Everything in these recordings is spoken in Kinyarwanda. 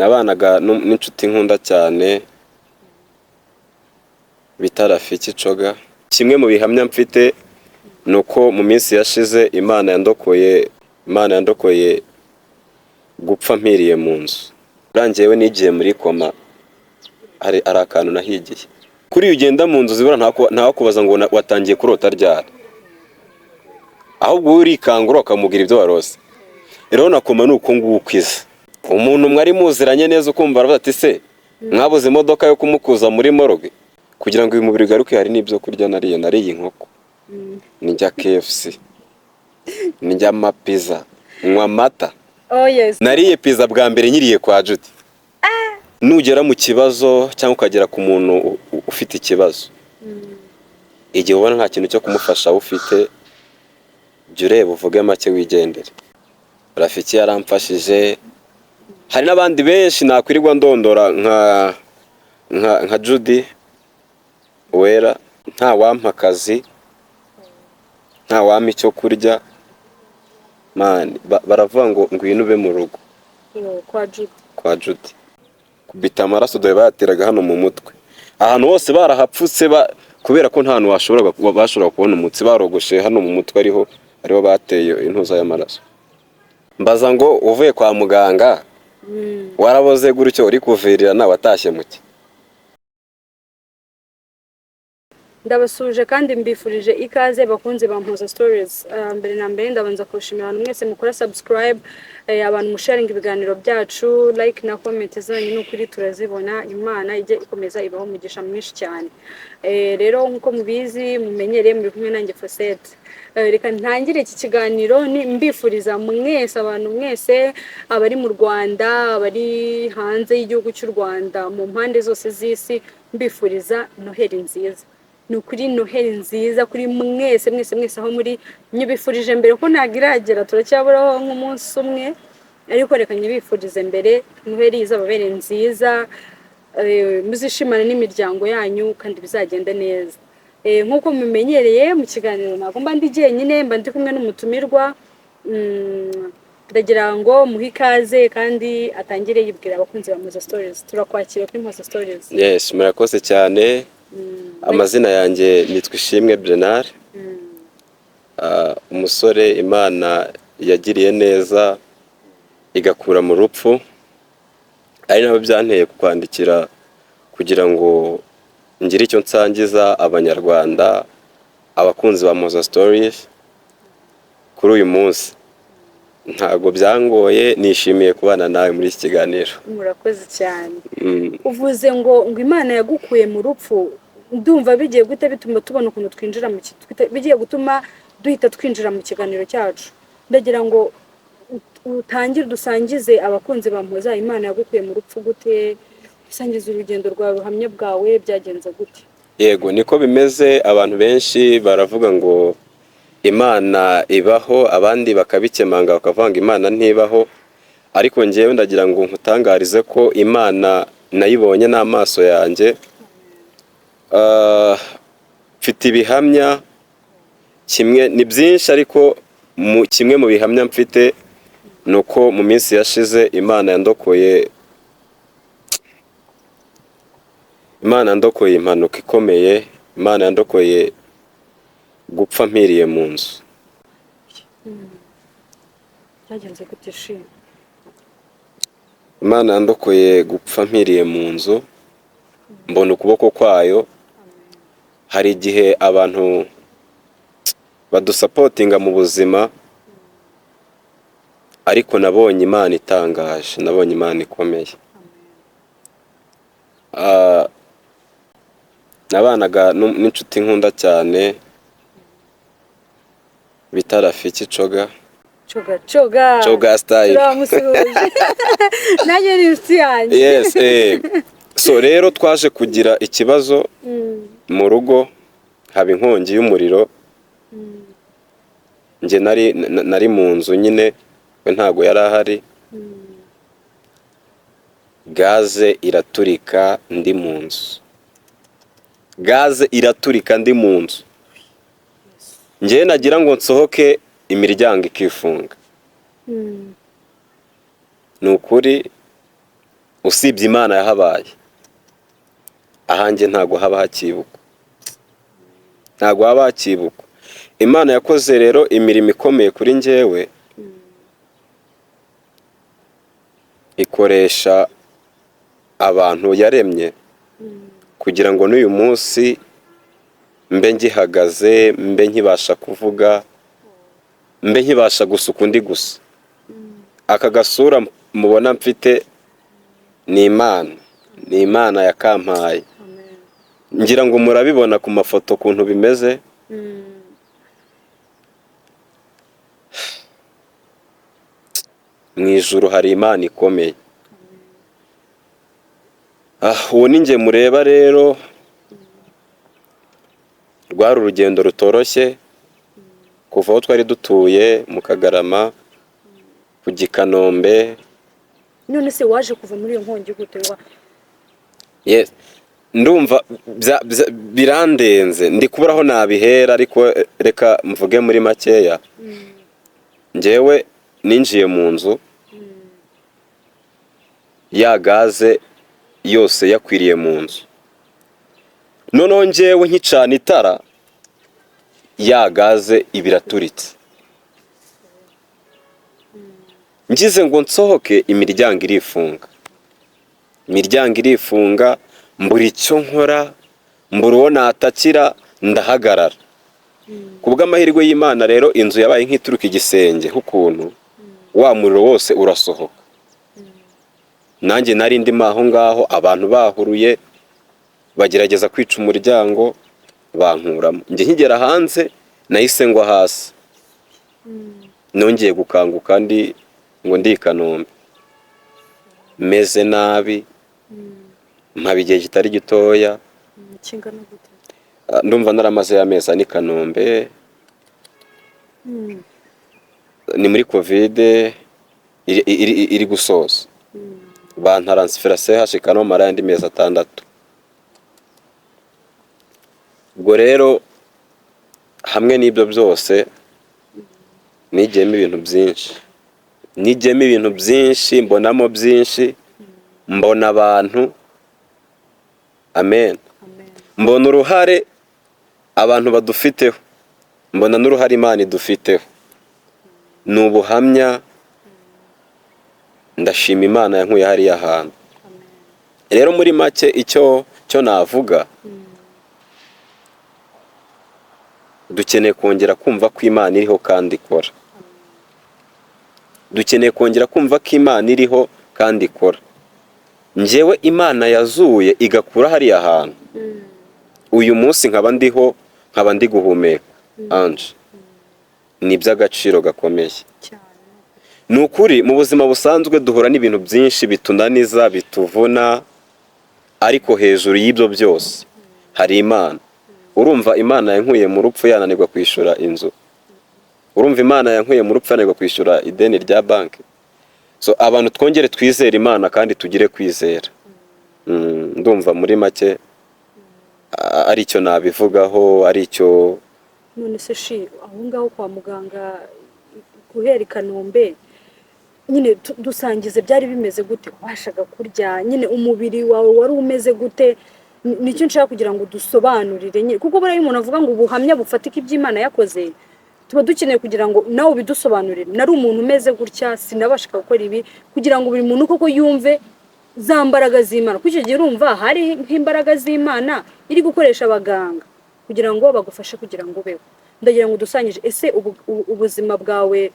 Nabanaga n'inshuti nkunda cyane bita Rafiki Coga. Kimwe mu bihamya mfite ni uko mu minsi yashize Imana yandokoye gupfa mpiriye mu nzu. Urangiye nigiye muri koma, hari akantu nahigiye. Kuri iyo ugenda mu nzu zibura, ntawakubaza ngo watangiye kurota ryari, ahubwo wowe urikangura ukamubwira ibyo warose. Rero na koma ni uko nguko iza. Umuntu mwari muziranye neza, ukumva aravuga ati: "Se mwabuze imodoka yo kumukuza muri morgue kugira ngo uyu mubiri ugaruke?" Hari n'ibyo kurya nariye. Nariye inkoko, ndya KFC, ndya amapiza, nywa amata. Oh yes. Nariye pizza bwa mbere nkiriye kwa Judy. Nugera mu kibazo cyangwa ukagera ku muntu ufite ikibazo, igihe ubona nta kintu cyo kumufasha ufite, jya ureba uvuge make wigendere. Rafiki yaramfashije. Hari n'abandi benshi nakwirirwa ndondora nka Judy Wera. Nta wampa akazi, nta wampa icyo kurya, man, baravuga ngo ngwino ube mu rugo. Oh, kwa Judy. Kwa Judy. Kubita amaraso, dore bayateraga hano mu mutwe, ahantu hose barahapfutse kubera ko nta hantu bashobora kubona umutsi. Barogoshe hano mu mutwe, ariho bateye intuza y'amaraso. Mbaza ngo uvuye kwa muganga waraboze gutyo, uri kuvirirana, watashye muke? Ndabasuhuje kandi mbifurije ikaze, bakunze ba Mpoza Stories. Mbere na mbere ndabanza kubashimira abantu mwese mukora subscribe, abantu musharinga ibiganiro byacu, like na comment zanyu ni ukuri turazibona. Imana ijye ikomeza ibaho umugisha mwinshi cyane. Rero nk'uko mubizi, mumenyereye, muri kumwe nanjye Fosette. Reka ntangire iki kiganiro ni mbifuriza mwese, abantu mwese, abari mu Rwanda, abari hanze y'igihugu cy'u Rwanda, mu mpande zose z'isi, mbifuriza Noheli nziza. Ni ukuri, Noheli nziza kuri mwese, mwese, mwese aho muri. Nyibifurije mbere ko ntabwo iragera, turacyaburaho nk'umunsi umwe, ariko reka nyibifurize mbere. Noheli izababere nziza, muzishimane n'imiryango yanyu kandi bizagenda neza. Nk'uko mumenyereye mu kiganiro, ntabwo mba ndi jyenyine, mba ndi kumwe n'umutumirwa. Ndagira ngo muhe ikaze kandi atangire yibwira abakunzi ba Mpoza Stories. Turakwakira kuri Mpoza Stories. Yes, murakoze cyane. Amazina yanjye nitwa Ishimwe Bernard. Umusore Imana yagiriye neza igakura mu rupfu, ari nabyo byanteye kukwandikira kugira ngo ngire icyo nsangiza Abanyarwanda, abakunzi ba Mpoza Stories kuri uyu munsi. Ntabwo byangoye, nishimiye kubana nawe muri iki kiganiro. Murakoze cyane. Uvuze ngo Imana yagukuye mu rupfu, ndumva bigiye guhita bituma tubona ukuntu twinjira mu bigiye gutuma duhita twinjira mu kiganiro cyacu. Ndagira ngo utangire dusangize abakunzi ba Mpoza, Imana yagukuye mu rupfu gute? Dusangize urugendo rwawe, ubuhamya bwawe, byagenze gute? Yego, niko bimeze. Abantu benshi baravuga ngo Imana ibaho, abandi bakabikemanga bakavuga ngo Imana ntibaho, ariko ngewe ndagira ngo nkutangarize ko Imana nayibonye n'amaso yanjye. Mfite ibihamya, kimwe ni byinshi, ariko kimwe mu bihamya mfite ni uko mu minsi yashize Imana yandokoye impanuka ikomeye. Imana yandokoye gupfa mpiriye mu nzu. Byagenze gute, Shima? Imana yandokoye gupfa mpiriye mu nzu, mbona ukuboko kwayo. Hari igihe abantu badusupportinga mu buzima, ariko nabonye Imana itangaje, nabonye Imana ikomeye. Nabanaga n'inshuti nkunda cyane bita Rafiki Coga. Coga, Coga. Coga Style. Turamusuhuje, nanjye ni inshuti yanjye. Yes. So rero twaje kugira ikibazo mu rugo, haba inkongi y'umuriro. Njye nari mu nzu nyine, we ntago yari ahari. Gaze iraturika ndi mu nzu, gaze iraturika ndi mu nzu. Njyewe nagira ngo nsohoke, imiryango ikifunga. Ni ukuri. Usibye Imana yahabaye, ahanjye ntabwo haba hakibukwa, ntabwo haba hakibukwa. Imana yakoze rero imirimo ikomeye kuri njyewe, ikoresha abantu yaremye kugira ngo n'uyu munsi mbe ngihagaze, mbe nkibasha kuvuga, mbe nkibasha gusuka undi gusa. Aka gasura mubona mfite ni Imana, ni Imana yakampaye. Amen. Ngira ngo murabibona ku mafoto ukuntu bimeze. Mu ijuru hari Imana ikomeye. Uwo ni njye mureba rero. Rwari urugendo rutoroshye kuva aho twari dutuye mu Kagarama kujya i Kanombe. None se waje kuva muri iyo nkongi gute wa? Yes. Ndumva birandenze, ndi kubura aho nabihera, ariko reka mvuge muri makeya. Njyewe ninjiye mu nzu ya gaze yose yakwiriye mu nzu, noneho njyewe nkicana itara ya gaze ibiraturitse, ngize ngo nsohoke imiryango irifunga, imiryango irifunga, mbura icyo nkora, mbura uwo natakira, ndahagarara. Ku bw'amahirwe y'Imana rero inzu yabaye nk'ituruka igisenge nk'ukuntu wa muriro wose urasohoka. Nanjye nari ndimo aho ngaho, abantu bahuruye bagerageza kwica umuryango bankuramo. Njye nkigera hanze nahise ngwa hasi, nongeye gukanguka ndi ngo ndi i Kanombe meze nabi, mpaba igihe kitari gitoya. Kingana gute? Ndumva naramaze amezi ane i Kanombe. Ni muri Covid iri gusoza, bantaransifera CHK mara andi mezi 6. Ubwo rero hamwe n'ibyo byose nigiyemo ibintu byinshi, nigiyemo ibintu byinshi, mbonamo byinshi, mbona abantu, amen, mbona uruhare abantu badufiteho, mbona n'uruhare Imana idufiteho. Ni ubuhamya, ndashima Imana yankuye hariya hantu. Rero muri make icyo cyo navuga, dukeneye kongera kumva ko Imana iriho kandi ikora. Dukeneye kongera kumva ko Imana iriho kandi ikora. Njyewe Imana yazuye igakura hariya hantu, uyu munsi nkaba ndiho, nkaba ndi guhumeka, Ange, ni iby'agaciro gakomeye. Ni ukuri mu buzima busanzwe duhura n'ibintu byinshi bitunaniza, bituvuna, ariko hejuru y'ibyo byose hari Imana. Urumva Imana yankuye mu rupfu yananirwa kwishyura inzu, urumva Imana yankuye mu rupfu yananirwa kwishyura ideni rya banki. So abantu twongere twizere Imana kandi tugire kwizera. Ndumva muri make aricyo nabivugaho, aricyo. None se shi aho ngaho kwa muganga guhera i Kanombe nyine dusangize byari bimeze gute? Wabashaga kurya nyine, umubiri wawe wari umeze gute? Nicyo nshaka kugira ngo dusobanurire nyine, kuko buriya iyo umuntu avuga ngo ubuhamya bufatika iby'Imana yakoze, tuba dukeneye kugira ngo nawe ubidusobanurire. Nari umuntu umeze gutya, sinabashaga gukora ibi, kugira ngo buri muntu koko yumve za mbaraga z'Imana. Kuko icyo gihe urumva hari nk'imbaraga z'Imana iri gukoresha abaganga kugira ngo bagufashe kugira ngo ubeho. Ndagira ngo udusangije ese ubuzima bwawe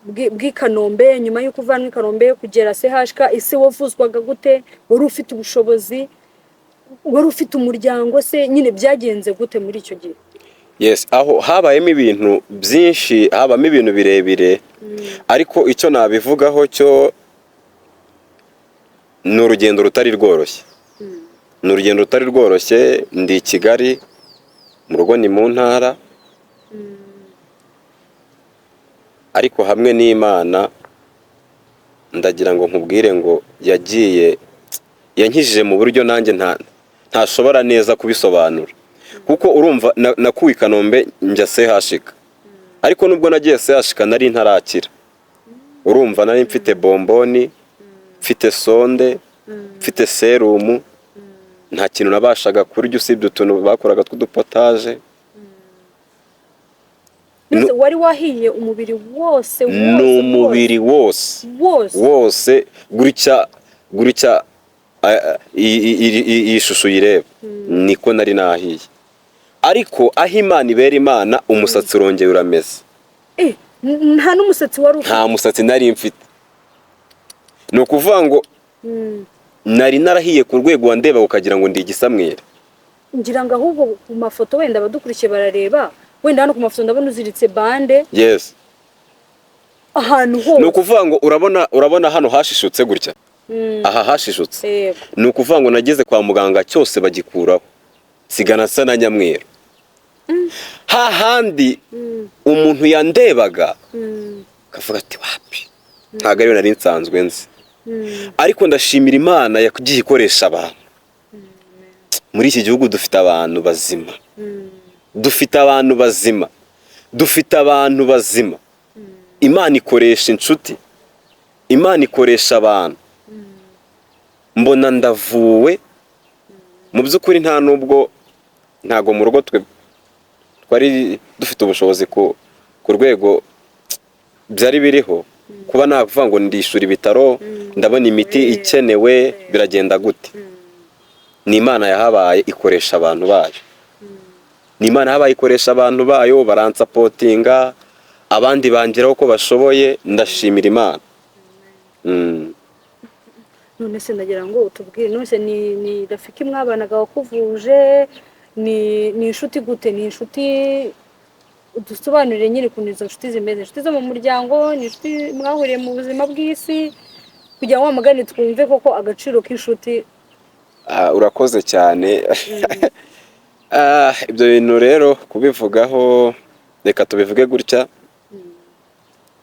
bw'i Kanombe, nyuma y'uko uvanwa i Kanombe kugera CHK, ese wavuzwaga gute? Wari ufite ubushobozi? Wari ufite umuryango se? Nyine byagenze gute muri icyo gihe? Yes, aho habayemo ibintu byinshi, habamo ibintu birebire, ariko icyo nabivugaho cyo ni urugendo rutari rworoshye. Ni urugendo rutari rworoshye. Ndi i Kigali, mu rugo ni mu ntara, ariko hamwe n'Imana ndagira ngo nkubwire ngo yagiye yankijije mu buryo nanjye ntashobora neza kubisobanura, kuko urumva nakuwe i Kanombe njya CHK, ariko nubwo nagiye CHK nari ntarakira. Urumva nari mfite bomboni, mfite sonde, Mfite serumu, nta kintu nabashaga kurya usibye utuntu bakoraga tw'udupotaje. Mbese wari wahiye umubiri wose wose? Ni umubiri wose. Wose? Wose gutya gutya. Iyi shusho uyireba niko nari nahiye, ariko aho Imana ibera Imana, umusatsi urongera urameze. Nta n'umusatsi wari ufite? Nta musatsi nari mfite. Ni ukuvuga ngo nari narahiye ku rwego wandeba ukagira ngo ndi igisamweri. Ngira ngo ahubwo ku mafoto wenda abadukurikiye barareba, wenda hano ku mafoto ndabona uziritse bande ahantu Ni hose. ukuvuga ngo urabona hano hashishutse gutya, aha hashishutse. Ni ukuvuga ngo nageze kwa muganga cyose bagikuraho, sigana nsa na nyamweru hahandi umuntu yandebaga akavuga ati: "Wapi, ntabwo ariyo nari nsanzwe nzi." Ariko ndashimira Imana yagiye ikoresha abantu muri iki gihugu. Dufite abantu bazima, dufite abantu bazima, dufite abantu bazima. Imana ikoresha inshuti, Imana ikoresha abantu. Mbona ndavuwe. Mu by'ukuri nta nubwo, ntabwo mu rugo twe twari dufite ubushobozi ku rwego byari biriho kuba navuga ngo ndishyura ibitaro, ndabona imiti ikenewe, biragenda gute. Ni Imana yahabaye ikoresha abantu bayo, ni Imana yahabaye ikoresha abantu bayo, baransupportinga, abandi bangeraho uko bashoboye. Ndashimira Imana. None se ndagira ngo utubwire, none se ni Rafiki mwabanaga wakuvuje, ni inshuti gute? Ni inshuti, udusobanurire nyine ukuntu izo nshuti zimeze, inshuti zo mu muryango, ni inshuti mwahuriye mu buzima bw'isi, kugira ngo wa mugani twumve koko agaciro k'inshuti. Ah, urakoze cyane. Ibyo bintu rero kubivugaho, reka tubivuge gutya: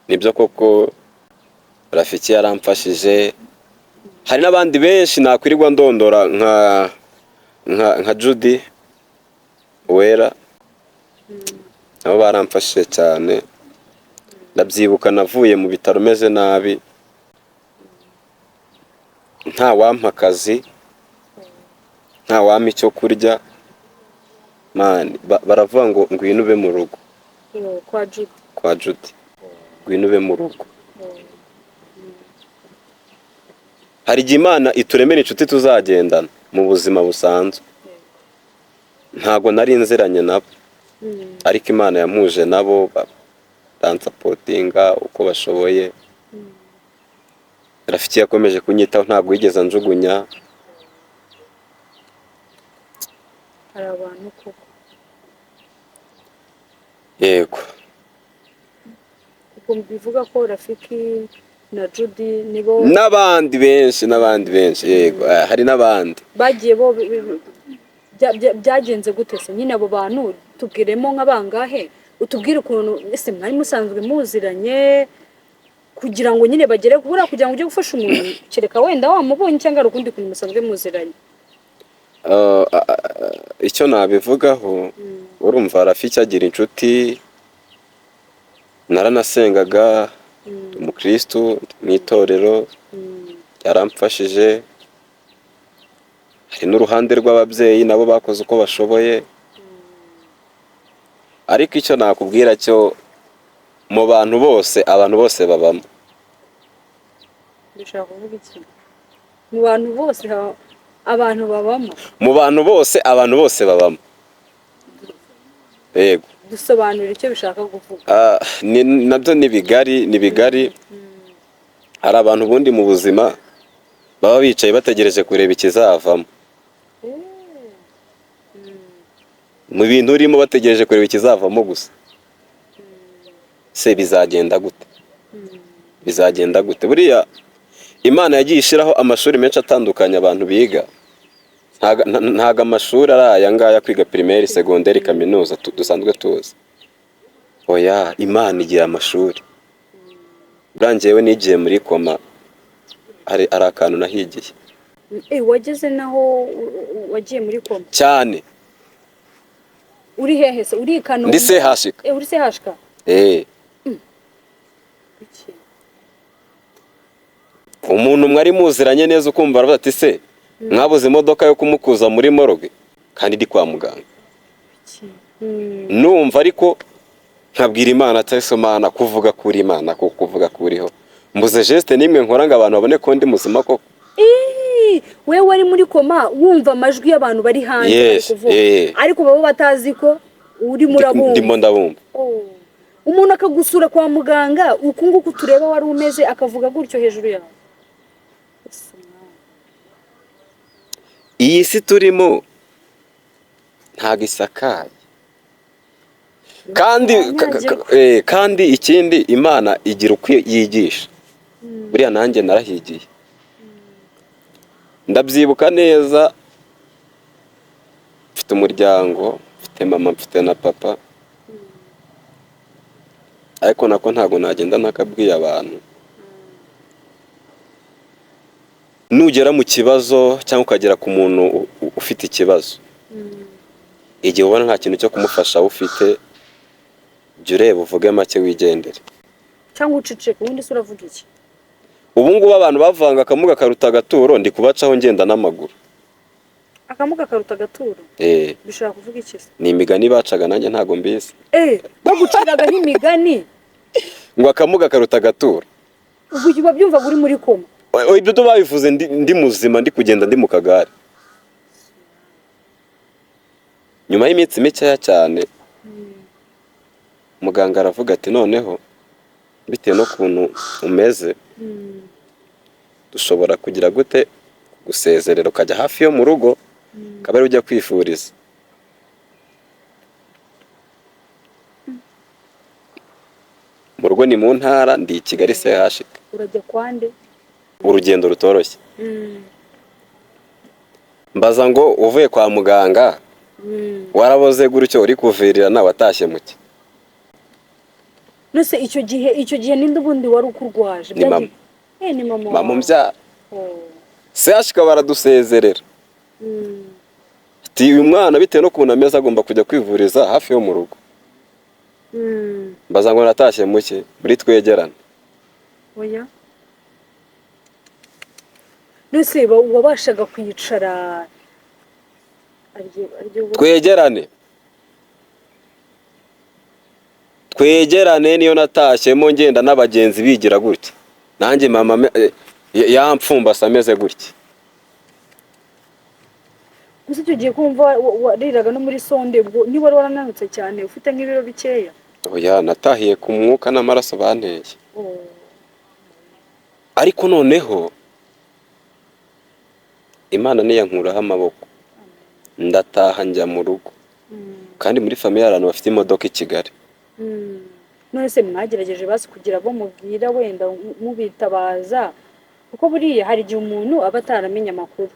nibyo koko Rafiki yaramfashije, hari n'abandi benshi nakwirirwa ndondora nka Judy Wera, nabo baramfashije cyane. Ndabyibuka navuye mu bitaro meze nabi, nta wampa akazi, nta wampa icyo kurya. Man, baravuga ngo ngwino ube mu rugo. Oh, kwa Judy? Kwa Judy, ngwino ube mu rugo. Hari igihe Imana ituremera inshuti tuzagendana mu buzima busanzwe. Ntabwo nari nziranye nabo, ariko Imana yampuje nabo, baransupportinga uko bashoboye. Rafiki yakomeje kunyitaho, ntabwo yigeze anjugunya. Hari abantu koko. Yego. Ubwo bivuga ko Rafiki na Judy nibo? N'abandi benshi, n'abandi benshi, yego. Hari n'abandi. Bagiye bo byagenze gute se nyine? Abo bantu tubwiremo nka bangahe, utubwire ukuntu ese mwari musanzwe muziranye, kugira ngo nyine bagere buriya, kugira ngo ujye gufasha umuntu kereka wenda wamubonye cyangwa hari ukundi kuntu musanzwe muziranye. Icyo nabivugaho, urumva Rafiki agira inshuti, naranasengaga, umukristu mu itorero, yaramfashije. Hari n'uruhande rw'ababyeyi, nabo bakoze uko bashoboye. Ariko icyo nakubwira cyo, mu bantu bose, abantu bose babamo. Bishaka kuvuga iki, mu bantu bose abantu babamo? Mu bantu bose, abantu bose babamo, yego. Dusobanura icyo bishaka kuvuga. Nabyo ni bigari, ni bigari. Hari abantu ubundi mu buzima baba bicaye bategereje kureba ikizavamo mu bintu urimo, bategereje kureba ikizavamo gusa. Se bizagenda gute, bizagenda gute? Buriya Imana yagiye ishyiraho amashuri menshi atandukanye abantu biga. Ntago amashuri ari aya ngaya, kwiga primaire, secondaire, kaminuza dusanzwe tuzi. Oya, Imana igira amashuri. Buriya njyewe nigiye muri koma, hari akantu nahigiye. Wageze naho wagiye muri koma? Cyane. Uri hehe se? Uri i Kanombe? Ndi CHUK. Uri CHUK? Eh. Kuki? Umuntu mwari muziranye neza ukumva aravuga ati: "Se mwabuze imodoka yo kumukuza muri morgue kandi ndi kwa muganga?" Numva ariko nkabwira Imana ati: "Ese Mana, kuvuga kuri Imana, kuko kuvuga kuriho, mbuze geste n'imwe nkora ngo abantu babone ko ndi muzima koko?" Ii, wewe wari muri koma, wumva amajwi y'abantu bari hanze bari Yes, kuvuga, eh. ariko baba batazi ko urimo urabumva. Ndimo ndabumva. Oh. Umuntu akagusura kwa muganga uku nguku tureba wari umeze, akavuga gutyo hejuru yawe. Ese mwana. Iyi si turimo ntabwo isakaye kandi kandi ikindi, Imana igira uko yigisha. Buriya nanjye narahigiye, ndabyibuka neza. Mfite umuryango, mfite mama, mfite na papa, ariko nako ntabwo nagenda ntakabwiye abantu. Nugera mu kibazo cyangwa ukagera ku muntu ufite ikibazo, igihe ubona nta kintu cyo kumufasha ufite, jya ureba uvuge make wigendere. Cyangwa uceceke. Ubundi se uravuga iki? Ubu ngubu abantu bavanga akamuga karuta agaturo, ndi kubacaho ngenda n'amaguru. Akamuga karuta agaturo? Eh. Bishobora kuvuga iki se? Ni imigani bacaga, nanjye ntabwo mbizi. Eh, baguciraga nk'imigani? Ngo akamuga karuta agaturo. Ubwo uba byumvaga uri muri koma? Ibyo byo babivuze ndi muzima, ndi kugenda, ndi mu kagare. Nyuma y'iminsi mikeya cyane, muganga aravuga ati: "Noneho bitewe n'ukuntu umeze, dushobora kugira gute, gusezerera ukajya hafi yo mu rugo, ukaba ari ujya kwifuriza." Mu rugo ni mu ntara, ndi i Kigali CHK. Urajya kwande? Urugendo rutoroshye. Mbaza ngo: "Uvuye kwa muganga waraboze gutyo, uri kuvirirana, watashye muke?" Nose icyo gihe ninde ubundi wari ukurwaje? Ni mama. Eh, ni mama Mama wawe. umbyara. Oh. CHK baradusezerera. Ati: "Uyu mwana bitewe n'ukuntu ameze agomba kujya kwivuriza hafi yo mu rugo." Mbaza ngo: "Natashye muke?" Muri twegerane. Oya. Nose wabashaga kwicara aryo Twegerane, twegerane niyo natashyemo, ngenda n'abagenzi bigira gutya, nanjye mama yampfumbase ameze gutya. Gusa icyo gihe kumva wariraga no muri sonde, ubwo niba wari warananutse cyane, ufite nk'ibiro bikeya? Oya, natahiye ku mwuka n'amaraso banteye. Oh. Ariko noneho Imana niyankuraho amaboko, ndataha njya mu rugo. Kandi muri famille hari abantu bafite imodoka i Kigali. None se mwagerageje basi kugira abo mubwira, wenda mubitabaza? Kuko buriya hari igihe umuntu aba ataramenye amakuru,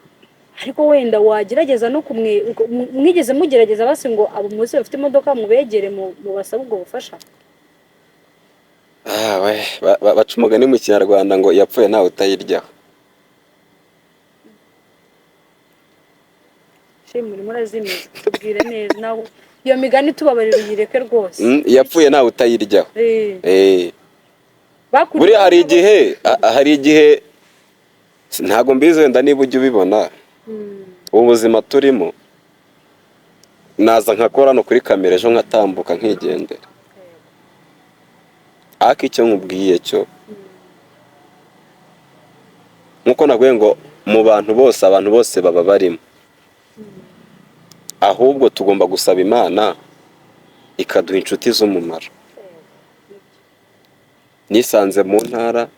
ariko wenda wagerageza no kumwe mwigeze mugerageza basi ngo abo muzi bafite imodoka mubegere, mubasabe ubwo bufasha? Ah, we, baca umugani mu Kinyarwanda ngo yapfuye ntawe utayiryaho. Shema, urimo urazimiza. Tubwire neza nawe, iyo migani tubabarira uyireke rwose. Yapfuye ntawe utayiryaho. Eh, Eh, bakuriye buriya hari igihe hari igihe, ntabwo mbizi wenda niba ujya ubibona, ubu buzima turimo, naza nkakora hano kuri kamera, ejo nkatambuka nkigendera. Ariko icyo nkubwiye cyo, nkuko naguye ngo mu bantu bose, abantu bose baba barimo, ahubwo tugomba gusaba Imana ikaduha inshuti z'umumaro. Nisanze mu ntara,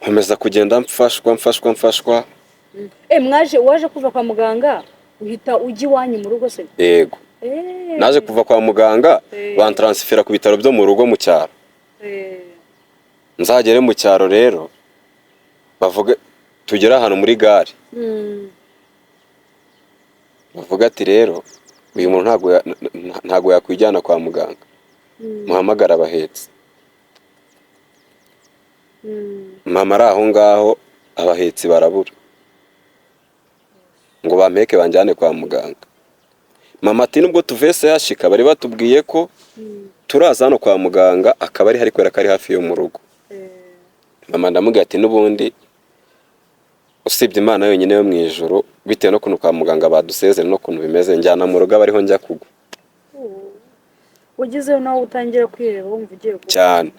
nkomeza kugenda mfashwa, mfashwa, mfashwa. Eh, mwaje waje kuva kwa muganga uhita ujya iwanyu mu rugo se? Yego. Eh. Naje kuva kwa muganga, bantaransifera ku bitaro byo mu rugo mu cyaro. Nzagere mu cyaro rero, bavuge tugere ahantu muri gare, bavuga ati: "Rero uyu muntu ntabwo yakwijyana kwa muganga, muhamagara abahetse." Mama ari aho ngaho, abahetsi barabura ngo bampeke banjyane kwa muganga. Mama ati: "Nubwo tuvuye CHK, bari batubwiye ko turaza hano kwa muganga, akaba ari hari kubera ko ari hafi yo mu rugo." Mama ndamubwira ati n'ubundi usibye Imana yonyine yo mu ijuru, bitewe n'ukuntu kwa muganga badusezera n'ukuntu bimeze, njyana mu rugo aba ariho njya kugwa. Ugezeyo nawe utangira kwireba, wumva ugiye gupfa. Cyane.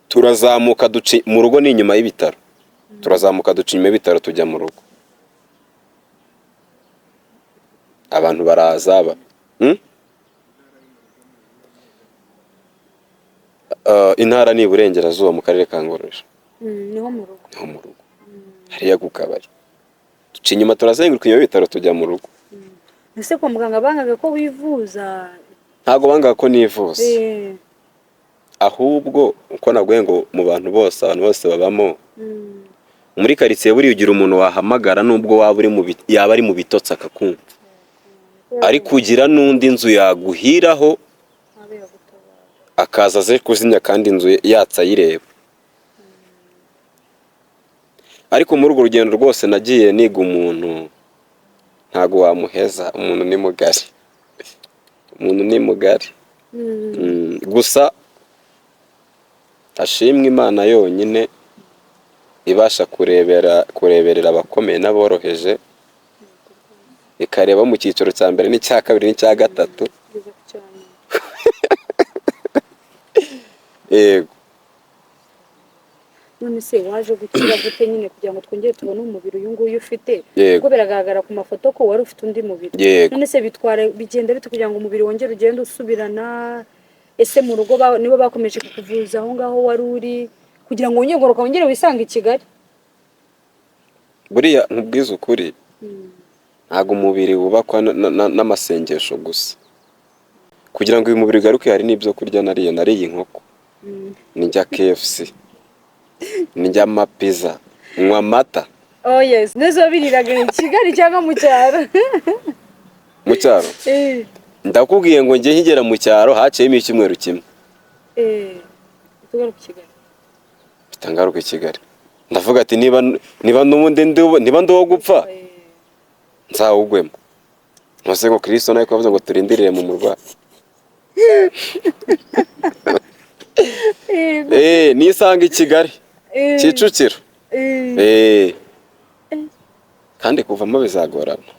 Turazamuka duca mu rugo, ni inyuma y'ibitaro, turazamuka duca inyuma y'ibitaro tujya mu rugo. Abantu baraza Hmm? Intara ni iburengerazuba mu karere ka Ngororero. Niho mu rugo. Niho mu rugo, hariya ku kabari. Duca inyuma, turazenguruka inyuma y'ibitaro tujya mu rugo. Ese kwa muganga bangaga ko wivuza? Ntabwo bangaga ko nivuza, ahubwo uko naguye ngo mu bantu bose, abantu bose babamo muri karitsiye, buriya ugira umuntu wahamagara nubwo waba uri mu yaba ari mu bitotsi akakumva, ariko ugira n'undi nzu yaguhiraho akaza aze kuzimya kandi inzu yatse ayireba. Ariko muri urwo rugendo rwose nagiye niga umuntu, ntabwo wamuheza, umuntu ni mugari, umuntu ni mugari. Gusa ashimwe Imana yonyine ibasha kureberera abakomeye n'aboroheje, ikareba mu cyiciro cya mbere n'icya kabiri n'icya gatatu. Kugeza ku cya nyuma. Yego. None se waje gukira gute nyine kugira ngo twongere tubone umubiri uyu nguyu ufite? Yego. Kuko biragaragara ku mafoto ko wari ufite undi mubiri. Yego. None se bitwara bigenda bite kugira ngo umubiri wongere ugende usubirana? Ese mu rugo nibo bakomeje kukuvuza aho ngaho wari uri kugira ngo wongere ugaruka wongere wisange i Kigali? Buriya nkubwize ukuri, ntabwo umubiri wubakwa n'amasengesho gusa. Kugira ngo uyu mubiri ugaruke hari n'ibyo kurya nariye. Nariye inkoko, ndya KFC, ndya amapiza, nywa amata. Oh yes, neza wabiriraga i Kigali cyangwa mu cyaro? Mu cyaro. Ndakubwiye ngo njye nkigera mu cyaro haciyemo icyumweru kimwe, Tugaruke i Kigali. Mpita ngaruka i Kigali. Ndavuga ati niba n'ubundi niba ndi uwo gupfa, nzawugwemo. Ntuze ngo Kristo nawe ko yavuze ngo turindirire mu murwa. Nisanga i Kigali, Kicukiro. Kandi kuvamo bizagorana.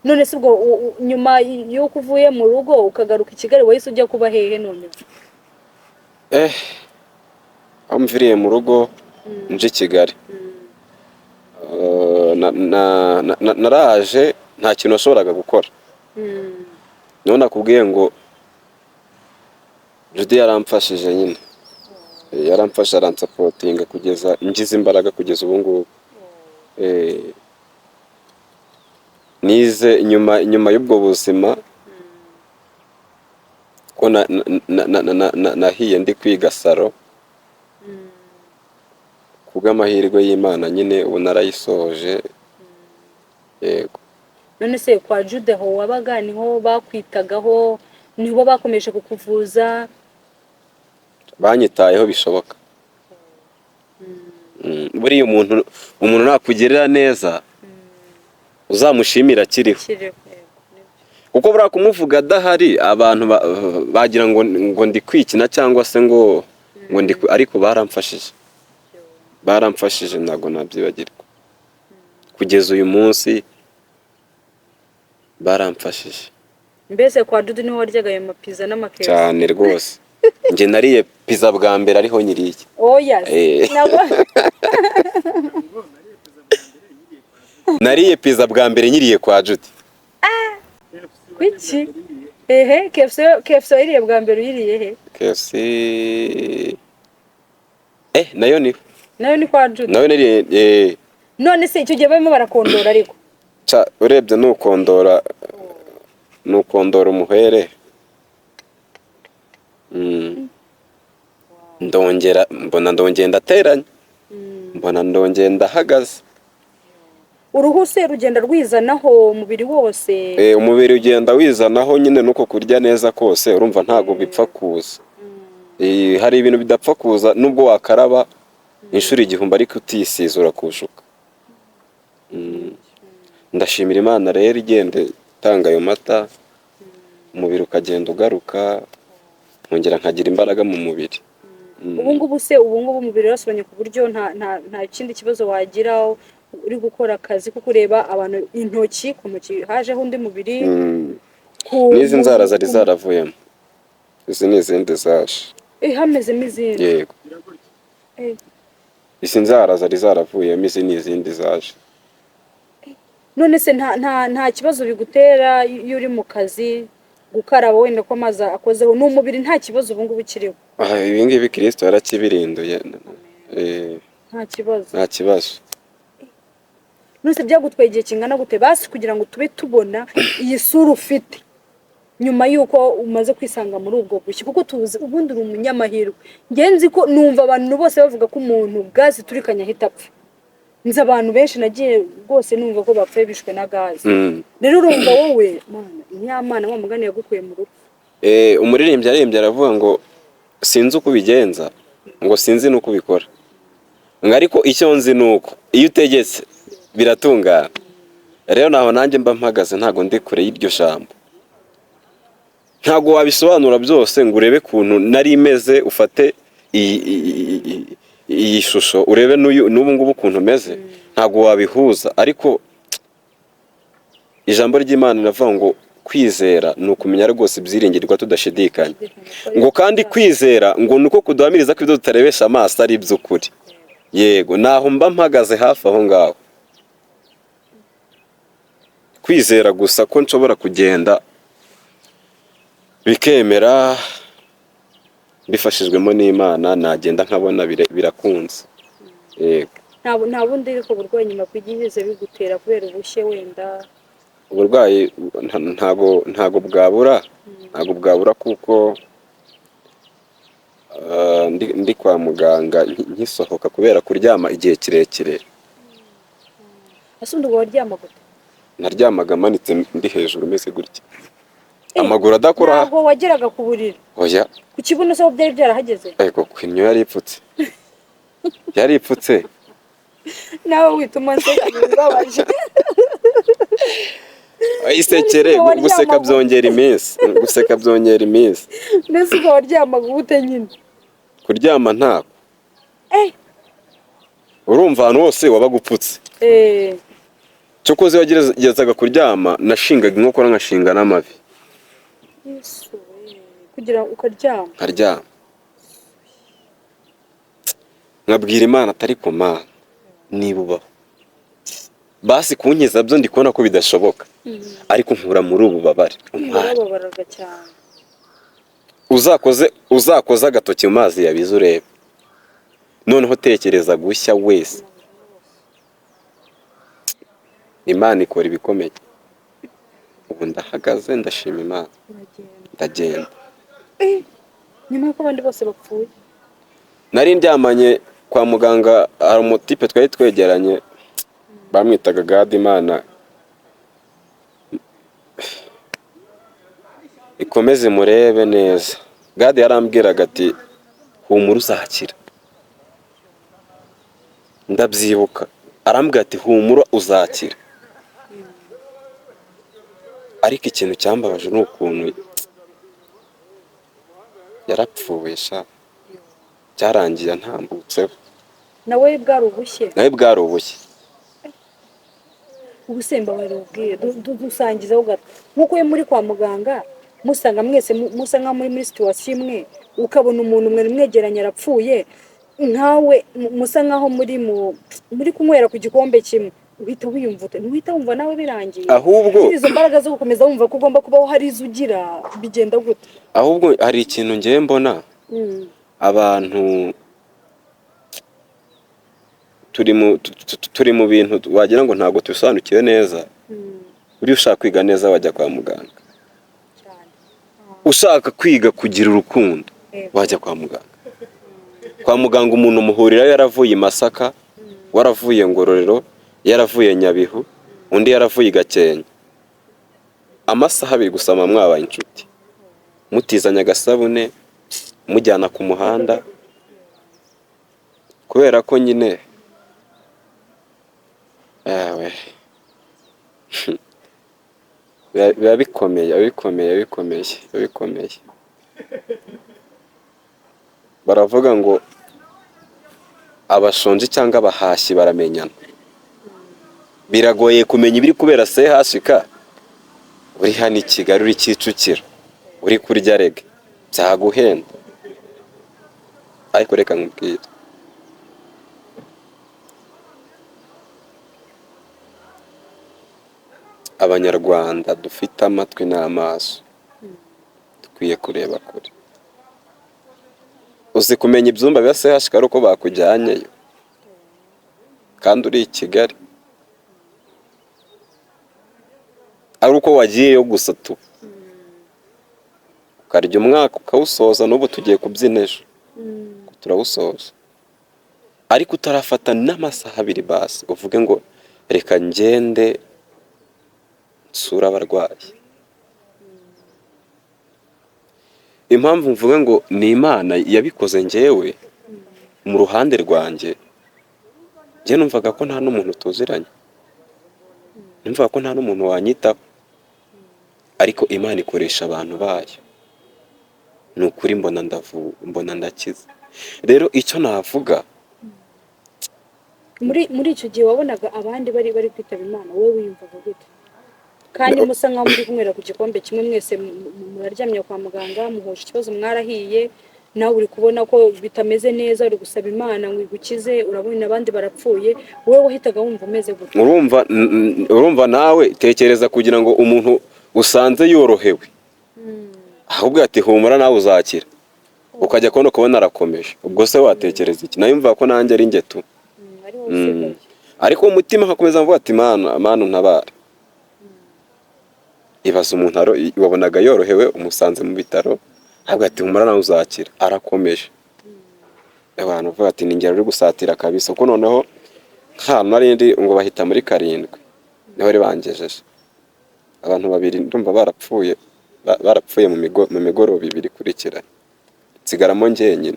None se ubwo nyuma y'uko uvuye mu rugo ukagaruka i Kigali, wahise ujya kuba hehe none? Aho mviriye mu rugo nje i Kigali, naraje nta kintu nashoboraga gukora. Niho nakubwiye ngo Judy yaramfashije nyine, yaramfashe aransapotinga kugeza ngize imbaraga kugeza ubu ngubu. Nize nyuma y'ubwo buzima ko nahiye ndi kwiga salo, kubw'amahirwe y'Imana nyine ubu narayisoje. Yego. None se kwa Jude aho wabaga niho bakwitagaho, niho bakomeje kukuvuza? Banyitayeho bishoboka. Buriya umuntu nakugirira neza uzamushimira akiriho, kuko buriya kumuvuga adahari abantu bagira ngo ndi kwikina cyangwa se ngo ndi ariko baramfashije, baramfashije, ntabwo nabyibagirwa. Kugeza uyu munsi baramfashije. Mbese kwa Dudu niho waryaga ayo mapiza n'amakesi? Cyane rwose, njye nariye pizza bwa mbere ariho nyiriye. Oya. Nariye pizza bwa mbere nyiriye kwa Judy. Kuki? Ehe, KFC wayiriye bwa mbere uyiriye he? KFC nayo ni Nayo ni kwa Judy. Nayo nariye. None se icyo gihe barimo barakondora ariko? Urebye nukondora umuhere. Ndongera mbona ndongera ndateranya, mbona ndongera ndahagaze. Uruhu se rugenda rwizanaho umubiri wose? Umubiri ugenda wizanaho nyine nuko kurya neza kose, urumva ntago bipfa kuza. Hari ibintu bidapfa kuza nubwo wakaraba inshuro 1000 ariko utisize urakushuka. Ndashimira Imana rero igenda itanga ayo mata, umubiri ukagenda ugaruka. Nkongera nkagira imbaraga mu mubiri. Ubu ngubu se, ubu ngubu umubiri warasobanye ku buryo nta kindi kibazo wagira, uri gukora akazi ko kureba abantu intoki, ku ntoki hajeho undi mubiri? N'izi nzara zari zaravuyemo, izi ni izindi zaje. Eh, hamezemo izindi? Yego. Izi nzara zari zaravuyemo, izi ni izindi zaje. None se nta kibazo bigutera iyo uri mu kazi, gukaraba wenda ko amazi akozeho, ni umubiri, nta kibazo ubu ngubu kiriho? Aha, ibi ngibi Kirisito yarakibirinduye. Nta kibazo? Nta kibazo. None se byagutwaye igihe kingana gute basi kugira ngo tube tubona iyi sura ufite nyuma y'uko umaze kwisanga muri ubwo bushye? Kuko tuzi ubundi uri umunyamahirwe. Njye nzi ko numva abantu bose bavuga ko umuntu gaze iturikanye ahita apfa. Nzi abantu benshi nagiye rwose numva ko bapfuye bishwe na gaze. Rero urumva wowe, Mana, nyamana wa mugani yagukuye mu rupfu. Umuririmbyi aririmbye aravuga ngo sinzi uko ubigenza, ngo sinzi n'uko ubikora, ngo ariko icyo nzi ni uko iyo utegetse biratungana. Rero naho nanjye mba mpagaze, ntabwo ndi kure y'iryo jambo. Ntabwo wabisobanura byose ngo urebe ukuntu nari meze, ufate iyi shusho urebe n'ubu ngubu ukuntu meze, ntabwo wabihuza. Ariko ijambo ry'Imana riravuga ngo kwizera ni ukumenya rwose ibyiringirwa tudashidikanya, ngo kandi kwizera ngo ni uko kuduhamiriza ko ibyo tutarebesha amaso ari iby'ukuri. Yego, naho mba mpagaze hafi aho ngaho, kwizera gusa ko nshobora kugenda bikemera, mbifashijwemo n'Imana, nagenda nkabona birakunze, yego. Nta bundi ariko burwayi nyuma bwigeze bigutera kubera ubushye wenda? Uburwayi ntago bwabura, ntago bwabura, kuko ndi kwa muganga nkisohoka kubera kuryama igihe kirekire. Ese ubundi ubwo waryama gute? Naryamaga manitse, ndi hejuru meze gutya, amaguru adakora. Ntabwo wageraga ku buriri? Oya. Ku kibuno se ho byari byarahageze? Ariko ku inyo yari ipfutse, yari ipfutse. Nawe wituma nseka, bibabaje. Isekere. None se ubwo Guseka waryamaga byongera iminsi, guseka byongera iminsi. Mbese ubwo waryamaga gute nyine? Kuryama ntako. Urumva ahantu hose wabaga upfutse. Cyokoze iyo wageragezaga kuryama, nashingaga inkokora, nkashinga n'amavi. Yesu we, kugira ukaryama? Nkaryama, nkabwira Imana atari ku Mana, niba ubaho basi kunkiza byo ndi kubona ko bidashoboka, ariko nkura muri ubu bubabare, untware. Warababaraga cyane. Uzakoze agatoki mu mazi yabize urebe. Noneho tekereza gushya wese. Imana ikora ibikomeye. Ubu ndahagaze, ndashima Imana. Uragenda? Ndagenda. Nyuma y'uko abandi bose bapfuye? Nari ndyamanye kwa muganga, hari umutipe twari twegeranye bamwitaga Gadi. Imana ikomeze murebe neza. Gadi yarambwiraga ati humura uzakira. Ndabyibuka arambwira ati humura uzakira. Ariko ikintu cyambabaje ni ukuntu yarapfuye sha, byarangiye ntambutseho. Nawe bwari ubushye? Nawe bwari ubushye. Ubu se mbabarira ubwire, dusangizeho gato, nk'uko iyo muri kwa muganga musanga mwese musa nkaho muri situation imwe, ukabona umuntu mwari mwegeranye arapfuye, nkawe musa nkaho muri kunywera ku gikombe kimwe, uhita wiyumva ute? Ntuhita wumva nawe birangiye? Ahubwo Izo mbaraga zo gukomeza wumva ko ugomba kubaho hari izo ugira, bigenda gute? Ahubwo hari ikintu ngiye mbona. Abantu turi mu bintu wagira ngo ntabwo tubisobanukiwe neza. Uriya ushaka kwiga neza wajya kwa muganga. Cyane. Ushaka kwiga kugira urukundo wajya kwa muganga. Kwa muganga umuntu umuhurirayo yaravuye i Masaka, waravuye Ngororero, yaravuye Nyabihu, undi yaravuye i Gakenke. Amasaha 2 gusa muba mwabaye inshuti, mutizanya agasabune, mujyana ku muhanda, kubera ko nyine ewe biba bikomeye, biba bikomeye, bikomeye, biba bikomeye. Baravuga ngo abashonji cyangwa abahashyi baramenyana. Biragoye kumenya ibiri kubera CHK uri hano i Kigali, uri Kicukiro, uri kurya rege, byaguhenda. Ariko reka nkubwire, Abanyarwanda dufite amatwi n'amaso, dukwiye kureba kure. Uzi kumenya ibyumba bya CHK ari uko bakujyanyeyo kandi uri i Kigali, ari uko wagiyeyo gusa tu, ukarya umwaka ukawusoza. N'ubu tugiye kubyina ejo turawusoza, ariko utarafata n'amasaha abiri basi uvuge ngo reka ngende nsure abarwayi. Impamvu mvuga ngo ni Imana yabikoze, njyewe mu ruhande rwanjye, njye numvaga ko nta n'umuntu tuziranye, numvaga ko nta n'umuntu wanyitaho, ariko Imana ikoresha abantu bayo. Ni ukuri mbona mbona ndakize. Rero icyo navuga, Muri icyo gihe wabonaga abandi bari kwitaba Imana, wowe wiyumvaga gute? Kandi musa nkaho muri kunywera ku gikombe kimwe, mwese muraryamye kwa muganga, muhuje ikibazo, mwarahiye, nawe uri kubona ko bitameze neza, uri gusaba Imana ngo igukize, urabona abandi barapfuye, wowe wahitaga wumva umeze gute? Urumva nawe tekereza, kugira ngo umuntu usanze yorohewe ahubwo ati humura nawe uzakira, ukajya kubona ukabona arakomeje, ubwo se watekereza iki? Nayo mvuga ko nanjye ari njye tu. Ari wowe usigaye. Ariko umutima nkakomeza mvuga ati Mana, Mana untabare. Ibaza umuntu wabonaga yorohewe, umusanze mu bitaro, ahubwo ati humura nawe uzakira, arakomeje. Abantu bavuga ati ni ingero uri gusatira kabisa, kuko noneho nk'ahantu nari ndi ngo bahita muri 7 niho bari bangejeje. Abantu babiri ndumva barapfuye, barapfuye mu migoroba ibiri ikurikiranye, nsigaramo njyenyine.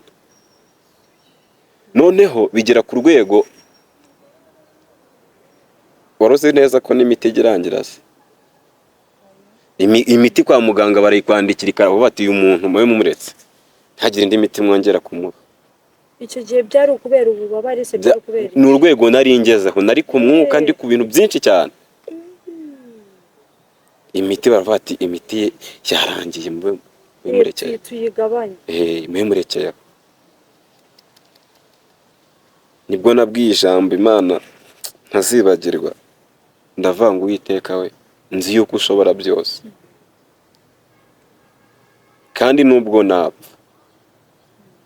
Noneho bigera ku rwego wari uzi neza ko n'imiti ijya irangira se? Imiti kwa muganga barayikwandikira ikavuga bati uyu muntu mube mumuretse, ntagire indi miti mwongera kumuha. Icyo gihe byari ukubera ububabare se, byari ukubera Ni urwego nari ngezeho, nari ku mwuka, ndi ku bintu byinshi cyane. Imiti baravuga ati imiti yarangiye, mube murekeye. Tuyigabanye. Mube murekeye. Nibwo nabwiye ijambo Imana ntazibagirwa, ndavuga ngo Uwiteka we, nzi yuko ushobora byose, kandi nubwo napfa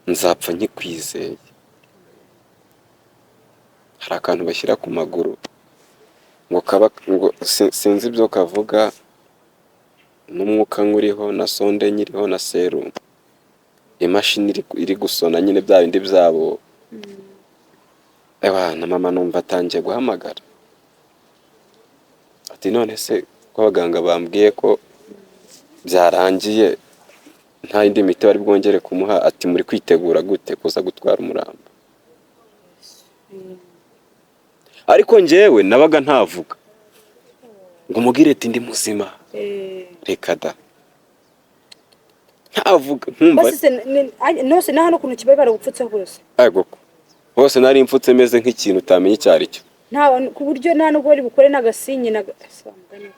nzapfa nkikwizeye. Hari akantu bashyira ku maguru ngo kaba ngo sinzi ibyo kavuga, n'umwuka nkuriho na sonde nyiriho na serumu, imashini iri gusona nyine bya bindi byabo. Ewa na mama numva atangiye guhamagara ati none se ko abaganga bambwiye ko byarangiye nta yindi miti bari bwongere kumuha, ati muri kwitegura gute kuza gutwara umurambo? Ariko njyewe nabaga ntavuga ngo mubwire ati ndi muzima, reka da, ntavuga nkumva. Basi se nose na hano kuntu kibaye baragupfutse hose? Ego, hose nari mfutse meze nk'ikintu utamenya icyo ari cyo. Nta ku buryo nta nubwo bari bukore n'agasinye na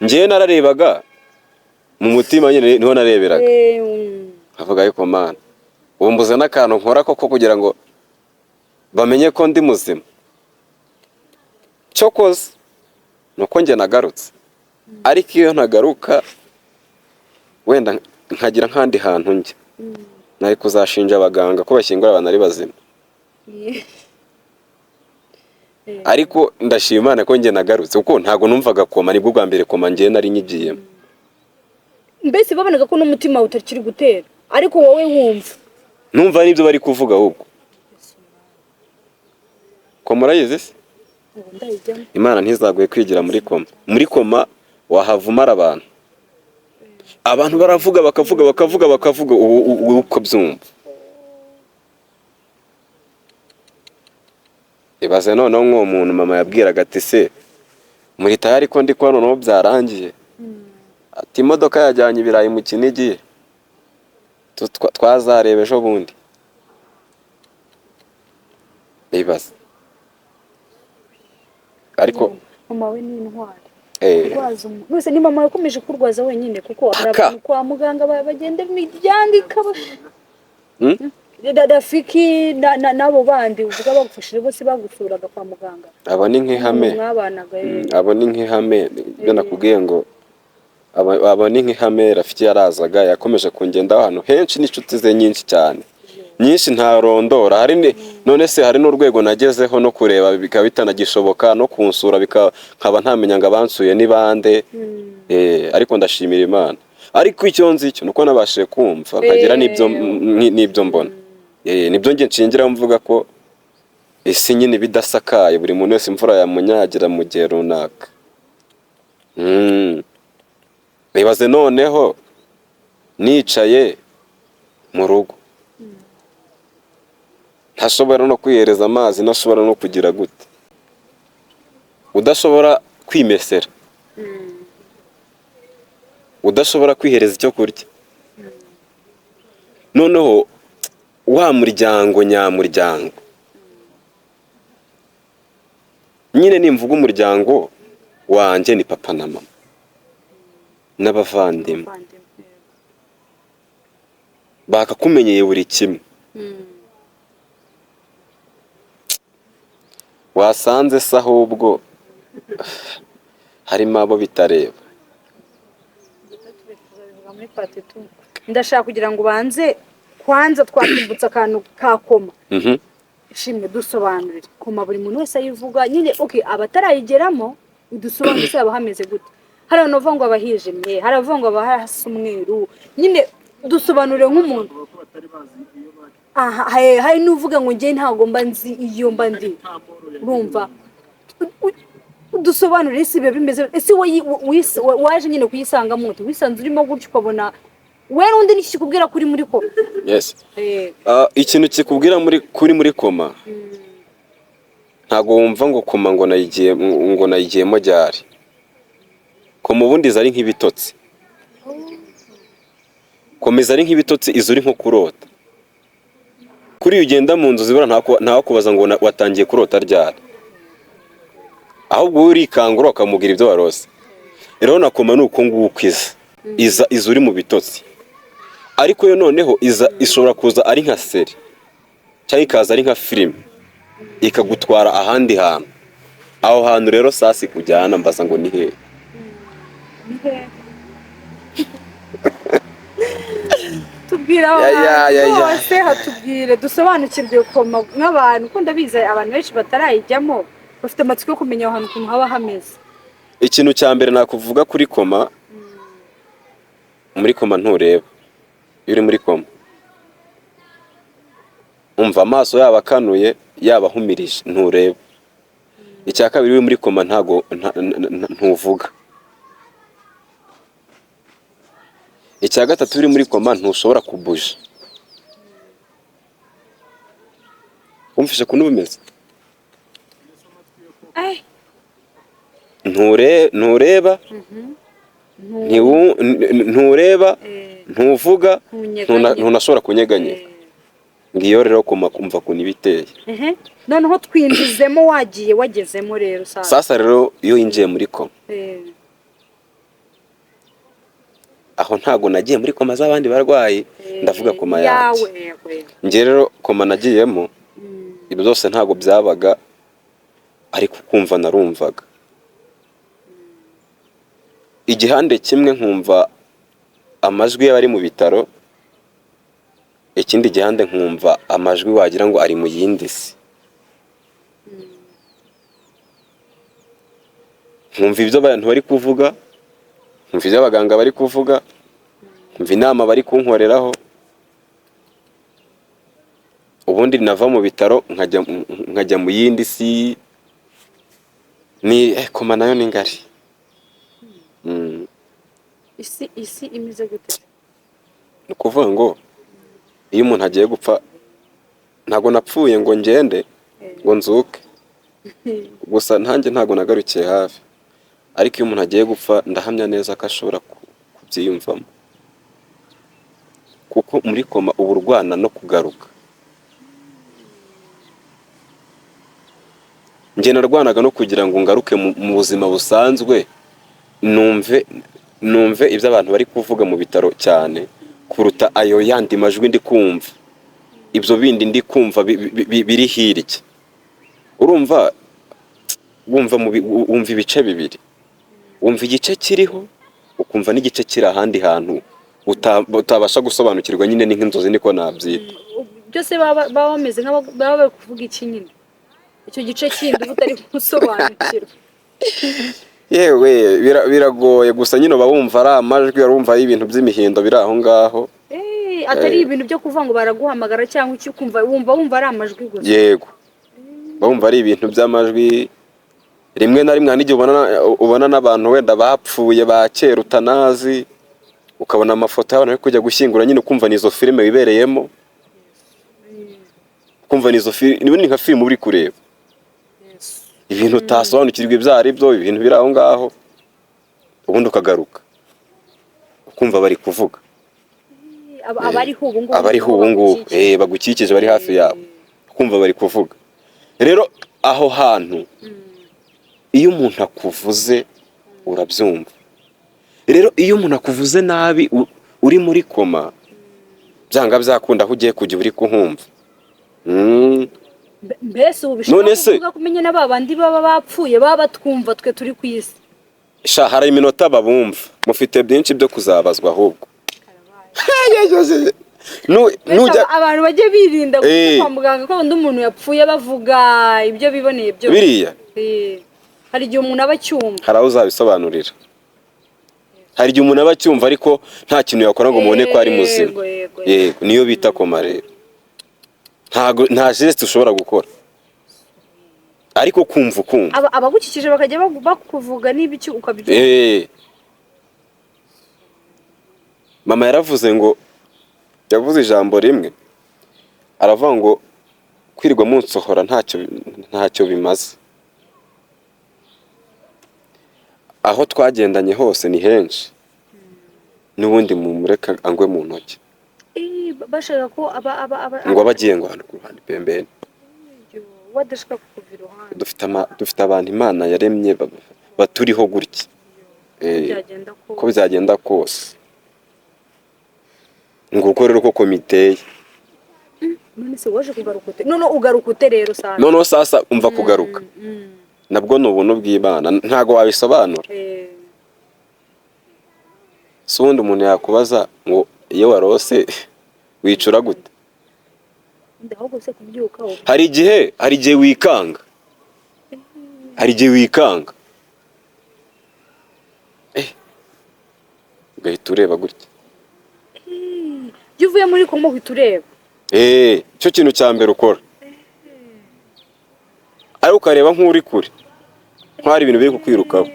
Njyewe nararebaga mu mutima nyine, niho nareberaga, nkavuga ariko Mana, ubu mbuze n'akantu nkora koko kugira ngo bamenye ko ndi muzima. Cyokoze nuko njye nagarutse, ariko iyo ntagaruka wenda nkagira nk'ahandi hantu njya, nari kuzashinja abaganga ko bashyingura abantu ari bazima. Ariko ndashima Imana ko njye nagarutse, kuko ntabwo numvaga koma, nibwo bwa mbere koma njye nari nyigiyemo. Mbese babonaga ko n'umutima utakiri gutera, ariko wowe wumva Numva n'ibyo bari kuvuga ahubwo. Koma urayizi se? Ubu ndayijyamo. Imana ntizaguhe kwigira muri koma. Muri koma wahavumara abantu. Abantu baravuga bakavuga bakavuga bakavuga, ubu uko byumva. Ibaze noneho nk'uwo muntu mama yabwiraga ati se muri tayari ko ndi kubona noneho byarangiye, ati imodoka yajyanye ibirayi mu Kinigi, twazareba ejo bundi. Ibaze ariko. Mama we ni intwari. Eh. Kurwaza umuntu wese ni mama yakomeje kurwaza wenyine, kuko hari Paka. abantu kwa muganga bagenda imiryango ikaba Rafiki n'abo bandi uvuga bagufashije bose bagusuraga kwa muganga? Abo ni nk'ihame. Mwabanaga? Abo ni nk'ihame, ibyo nakubwiye ngo abo ni nk'ihame. Rafiki yarazaga, yakomeje kungendaho ahantu henshi n'inshuti ze nyinshi cyane, nyinshi ntarondora. Hari none se hari n'urwego nagezeho no kureba bikaba bitanagishoboka, no kunsura nkaba ntamenya ngo abansuye ni bande. Ariko ndashimira Imana. Ariko icyo nzi cyo nuko nabashije kumva nkagira n'ibyo mbona. Nibyo njye nshingiraho mvuga ko isi nyine bidasakaye, buri muntu wese imvura yamunyagira mu gihe runaka. Ibaze noneho nicaye mu rugo, ntashobora no kwihereza amazi, ntashobora no kugira gute, udashobora kwimesera, udashobora kwihereza icyo kurya, noneho wa muryango nyamuryango nyine, nimvuga umuryango wanjye ni papa na mama n'abavandimwe. Abavandimwe. Bakakumenyeye buri kimwe. Wasanze se ahubwo harimo abo bitareba? Tuzabivuga muri part 2. Ndashaka kugira ngo ubanze kwanza twakibutsa akantu ka koma. Ishimwe, dusobanurire koma, buri muntu wese ayivuga nyine. Okay, abatarayigeramo udusobanurire, se haba hameze gute? Hari abantu bavuga ngo aba hijimye, hari abavuga ngo aba hasa umweru. Nyine dusobanurire nk'umuntu. Bavuga ko batari bazi iyo bari. Aha, hari n'uvuga ngo njye ntabwo mba nzi iyo mba ndi. Nta boro ya Urumva, udusobanurire ese biba bimeze, ese waje nyine kuyisangamo ute? Wisanze urimo gutyo ukabona we n'undi, n'iki kikubwira ko uri muri koma? Yes. Ikintu kikubwira muri kuri muri koma, ntabwo wumva ngo koma ngo nayigiyemo ryari. Koma ubundi iza ari nk'ibitotsi, koma iza ari nk'ibitotsi, iza uri nko kurota. Kuri iyo ugenda mu nzu zibura, ntawakubaza ngo watangiye kurota ryari, ahubwo wowe urikangura ukamubwira ibyo warose. Rero na koma ni uko nguko iza uri mu bitotsi, ariko yo noneho iza ishobora kuza ari nka série cyangwa ikaza ari nka filime, ikagutwara ahandi hantu. Aho hantu rero sasi kujyana, mbaza ngo ni hehe? Ni hehe? Tubwire aho Ya, ya, hantu ya, ya. hose, hatubwire dusobanukirwe koma nk'abantu, kuko ndabizi abantu benshi batarayijyamo bafite amatsiko yo kumenya aho hantu ukuntu haba hameze. Ikintu cya mbere nakuvuga kuri koma, muri koma ntureba. Iyo uri muri koma, umva, amaso yaba akanuye, yaba ahumirije, ntureba. Icya kabiri, iyo uri muri koma ntago ntuvuga. Icya gatatu, uri muri koma ntushobora kubuja. Wumvise ukuntu bimeze? Ntureba, ntureba, ntuvuga, ntunyeganyega. Ntunashobora kunyeganyega. Ngiyo rero koma, kumva ukuntu iba iteye. Noneho twinjizemo, wagiye wagezemo rero sasa. Sasa rero iyo winjiye muri koma, aho ntago nagiye muri koma z'abandi barwayi, ndavuga koma yanjye. Yawe, yego, yego. Njye rero koma nagiyemo, ibyo byose ntago byabaga, ariko kumva narumvaga igihande kimwe, nkumva amajwi y'abari mu bitaro, ikindi gihande nkumva amajwi wagira ngo ari mu yindi si, nkumva ibyo abantu bari kuvuga, nkumva ibyo abaganga bari kuvuga, nkumva inama bari kunkoreraho. Ubundi nava mu bitaro nkajya mu yindi si. Ni koma nayo ni ngari. Isi imeze gute? Ni ukuvuga ngo iyo umuntu agiye gupfa, ntabwo napfuye ngo ngende ngo nzuke gusa, ntanjye ntabwo nagarukiye hafi, ariko iyo umuntu agiye gupfa ndahamya neza ko ashobora kubyiyumvamo, kuko muri koma uba urwana no kugaruka. Njye narwanaga no kugira ngo ngaruke mu buzima busanzwe, numve ibyo abantu bari kuvuga mu bitaro cyane kuruta ayo yandi majwi ndi kumva, ibyo bindi ndi kumva biri hirya. Urumva wumva wumva ibice bibiri, wumva igice kiriho, ukumva n'igice kiri ahandi hantu utabasha gusobanukirwa. Nyine ni nk'inzozi, niko nabyita. Byose baba bameze nk'aba baba bari kuvuga iki nyine, icyo gice kindi uba utari gusobanukirwa? Yewe, biragoye. Gusa nyine uba wumva ari amajwi, urumva ari ibintu by'imihindo biri aho ngaho. Atari ibintu byo kuvuga ngo baraguhamagara cyangwa iki, ukumva wumva ari amajwi gusa. Yego, uba wumva ari ibintu by'amajwi. Rimwe na rimwe hari n'igihe ubona n'abantu wenda bapfuye ba kera utanazi, ukabona amafoto y'abantu bari kujya gushyingura nyine, ukumva ni izo filime wibereyemo, ukumva ni izo filime, ni nka filime uri kureba, ibintu utasobanukirwa ibyo ari byo, ibintu biri aho ngaho. Ubundi ukagaruka ukumva bari kuvuga. Abariho ubu ngubu. Abariho ubu ngubu, bagukikije, bari hafi yawe, ukumva bari kuvuga. Rero aho hantu iyo umuntu akuvuze urabyumva. Rero iyo umuntu akuvuze nabi uri muri koma, byanga byakunda aho ugiye kujya uri kuhumva. Mbese ubu bishobora None se- kuvuga ko umenye na ba bandi baba bapfuye baba batwumva twe turi ku isi? Sha, hari iminota babumva. Mufite byinshi byo kuzabazwa ahubwo. Mbese Nujya abantu bajye birinda kujya kwa muganga ko undi umuntu yapfuye bavuga ibyo biboneye byose. Biriya. Hari igihe umuntu aba acyumva. Hari aho uzabisobanurira. Hari igihe umuntu aba acyumva ariko nta kintu yakora ngo mubone ko ari muzima. Yego, yego. Yego, niyo bita koma. Rero ntago nta geste ushobora gukora, ariko kumva ukumva. Abagukikije bakajya bakuvuga n'ibiki ukabyumva. Mama yaravuze ngo, yavuze ijambo rimwe, aravuga ngo kwirirwa munsohora ntacyo bimaze. Aho twagendanye hose ni henshi, n'ubundi mumureka angwe mu ntoki. Bashaka ko aba Ngo aba agiye ngo ahantu ku ruhande pembeni. Badashaka kukuva iruhande. Dufite abantu Imana yaremye baturiho gutya. Byagenda Uko ko byagenda kose, nguko rero uko komiteye. None se waje kugaruka ute? None ugaruka ute rero sasa? Noneho sasa umva, kugaruka nabwo ni ubuntu bw'Imana, ntago wabisobanura. Si ubundi umuntu yakubaza ngo iyo warose wicura gute? Ahubwo se kubyuka ubu? Hari igihe wikanga, hari igihe wikanga, ugahita ureba gutya. Iyo uvuye muri koma uhita ureba? Cyo kintu cya mbere ukora, ariko ukareba nk'uri kure, nk'aho hari ibintu biri kukwirukaho.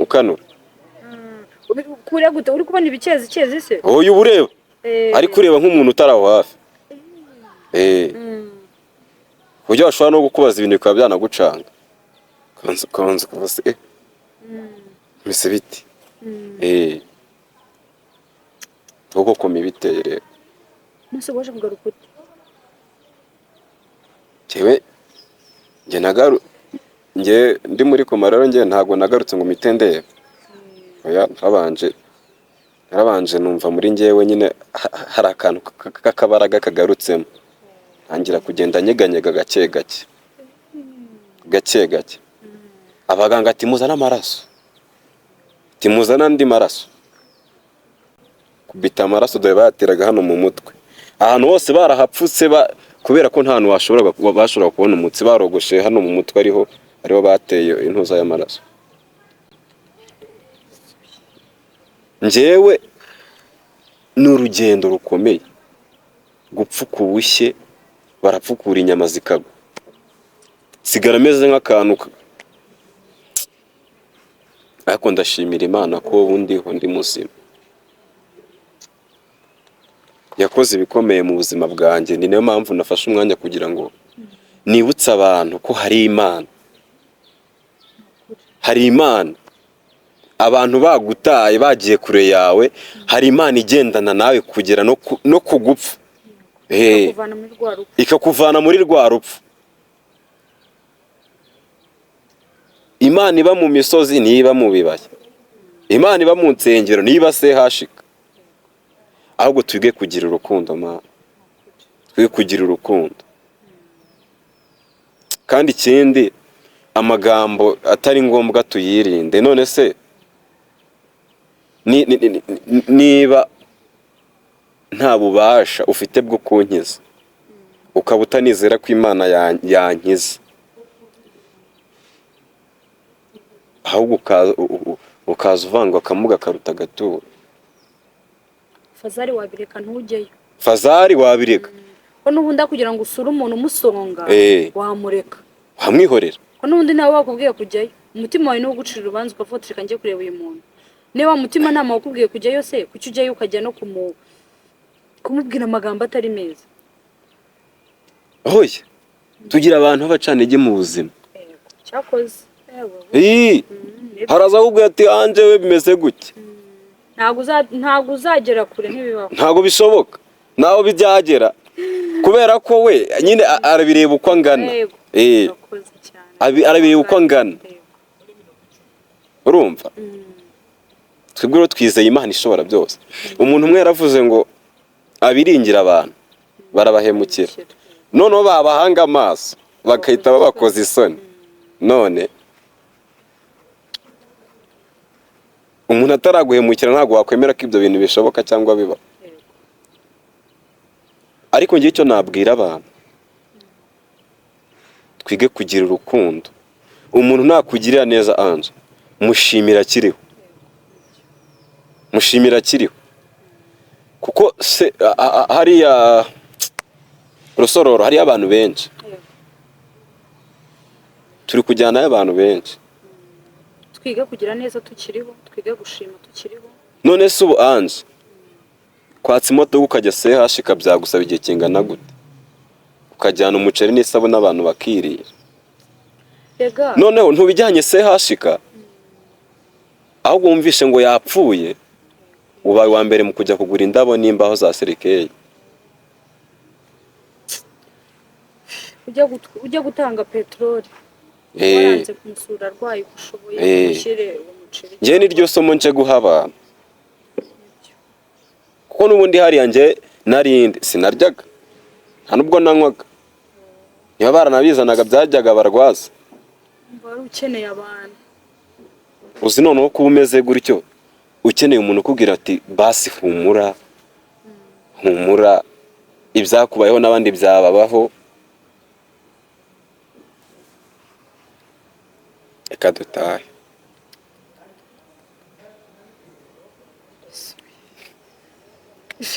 Ukanura. Kure gute? Uri kubona ibikezi kezi se? Oya, uba ureba, ariko ureba nk'umuntu utari aho hafi, ku buryo bashobora no kukubaza ibintu bikaba byanagucanga, ukabanza ukabaza mbese biti uko koma ibiteye rero. None se waje kugaruka ute? Njyewe njye nagaru njye ndi muri koma rero, njye ntabwo nagarutse ngo mpite ndeba. Oya, narabanje numva muri njyewe nyine hari akantu k'akabaraga kagarutsemo, ntangira kugenda nyeganyega gake gake gake gake. Abaganga ati muzane amaraso, ati muzane andi maraso. Kubita amaraso, dore bayateraga hano mu mutwe, ahantu hose barahapfutse kubera ko nta hantu bashobora kubona umutsi, barogoshe hano mu mutwe, ariho bateye intuza y'amaraso. Njyewe ni urugendo rukomeye, gupfuka ubushye, barapfukura inyama zikagwa, sigara ameze nk'akantu ariko ndashimira Imana ko ubu ndiho, ndi muzima. Yakoze ibikomeye mu buzima bwanjye. Ni nayo mpamvu nafashe umwanya kugira ngo nibutse abantu ko hari Imana, hari Imana. Abantu bagutaye, bagiye kure yawe, hari Imana igendana nawe kugera no kugupfa. Kuvana muri rwa rupfu. Ikakuvana muri rwa rupfu. Imana iba mu misozi ntiba mu bibaya, Imana iba mu nsengero niba sehashika. Ahubwo twige kugira urukundo, Mana, twige kugira urukundo. Kandi ikindi, amagambo atari ngombwa tuyirinde. None se niba nta bubasha ufite bwo kunkiza, ukaba utanizera ko Imana yankiza, ahubwo ukaza uvangwa akamuga karuta agaturo. Fazari wabireka ntujyeyo. Fazari wabireka. Ko n'ubundi kugira ngo usure umuntu umusonga, wamureka, wamwihorera. Ko n'ubundi nawe wakubwiye kujyayo, umutima wawe niwo ugucira urubanza, ukavuga uti reka njye kureba uyu muntu. Niba wa mutima nama wakubwiye kujyayo se, kuki ujyayo ukajya no kumubwira amagambo atari meza? Oya, tugira abantu b'abacantege mu buzima. Cyakoze. Haraza akubwira ati anje we bimeze gutya. Ntabwo uzagera kure, ntibibaho. Ntabwo bishoboka, naho byagera, kubera ko we nyine arabireba uko angana. Arabireba uko angana. Urumva, twebwe rero twizeye Imana ishobora byose. Umuntu umwe yaravuze ngo abiringira abantu barabahemukira, noneho babahanga amaso bagahita babakoza isoni. None umuntu ataraguhemukira ntabwo wakwemera ko ibyo bintu bishoboka cyangwa biba. Ariko ngiye icyo nabwira abantu, twige kugira urukundo. Umuntu nakugirira neza, Anje, mushimira akiriho, mushimira akiriho. Kuko se hariya Rusororo hariyo abantu benshi, turi kujyanayo abantu benshi. Twige kugira neza tukiriho, twige gushima tukiriho. None se ubu Anje, kwatsa imodoka ukajya sehashika byagusaba igihe kingana gute? Ukajyana umuceri n'isabune abantu bakirira. Noneho ntubijyanye sehashika, ahubwo wumvishe ngo yapfuye, ubaye uwa mbere mu kujya kugura indabo n'imbaho za serikeye. Ujya gutanga peteroli, waranze kumusura arwaye uko ushoboye, ushyire uwo muceri. Njye niryo somo nje guha abantu, kuko n'ubundi hariya njye narindi sinaryaga, nta nubwo nanywaga, niba baranabizanaga byajyaga barwaza. Wari ukeneye abantu. Uzi noneho kuba umeze gutyo, ukeneye umuntu ukubwira ati basi humura, humura, ibyakubayeho n'abandi byababaho. Reka dutahe.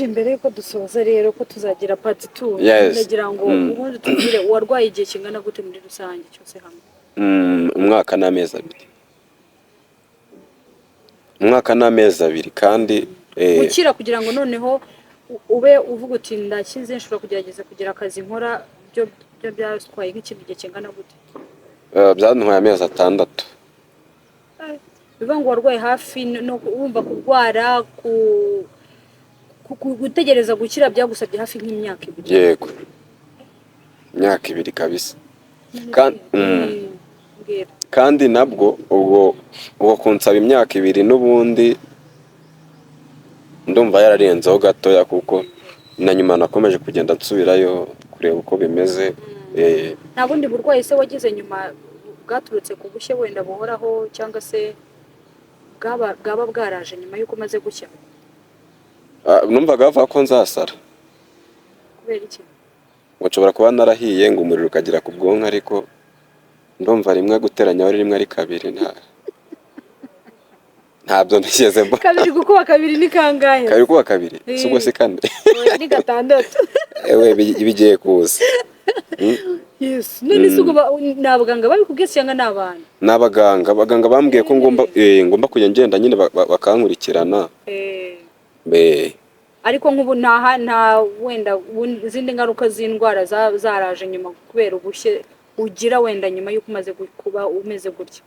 Mbere yuko dusoza rero, ko tuzagira part 2, ndagira ngo ubundi tubwire uwarwaye igihe kingana gute muri rusange cyose hamwe. Umwaka n'amezi abiri. Umwaka n'amezi abiri kandi gukira kugira ngo noneho ube uvuga uti ndakize, nshobora kugerageza kugira akazi nkora, byo byatwaye nk'ikindi gihe kingana gute? Byantwaye amezi 6. Bivuga ngo warwaye hafi no wumva kurwara gutegereza gukira byagusabye hafi nk'imyaka 2. Yego, imyaka 2 kabisa. Kandi nabwo ubwo kunsaba imyaka 2 n'ubundi ndumva yararenzeho gatoya, kuko na nyuma nakomeje kugenda nsubirayo kureba uko bimeze. Nta bundi burwayi se wagize nyuma bwaturutse ku bushye wenda buhoraho, cyangwa se bwaba bwaraje nyuma y'uko umaze gushya? Numvaga bavuga ko nzasara. Kubera iki? Ngo nshobora kuba narahiye ngo umuriro ukagera ku bwonko, ariko ndumva rimwe guteranya ari rimwe ari kabiri, ntabyo ntigeze mbona. Kabiri gukuba kabiri ni kangahe? Kabiri kuba kabiri si ubwo si kane? Ni 6. Ewe bigiye kuza. Yes. None se ubwo ni abaganga babikubwiye cyangwa ni abantu? Ni abaganga. Abaganga bambwiye ko ngomba kujya ngenda nyine bakankurikirana. Ariko nk'ubu nta wenda izindi ngaruka z'indwara zaraje nyuma kubera ubushye ugira wenda nyuma y'uko umaze kuba umeze gutya?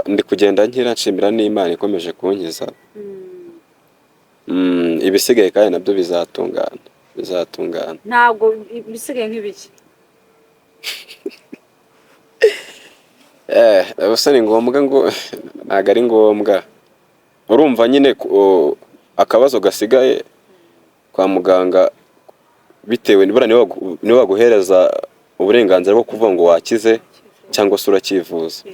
Ndi kugenda nkira, nshimira n'Imana ikomeje kunkiza. Ibisigaye kandi nabyo bizatungana, bizatungana. Ntabwo bisigaye nk'ibiki? Ubuse ni ngombwa ngo? Ntabwo ari ngombwa. Urumva nyine akabazo gasigaye kwa muganga, bitewe nibura nibo baguhereza uburenganzira bwo kuvuga ngo wakize cyangwa se uracyivuza.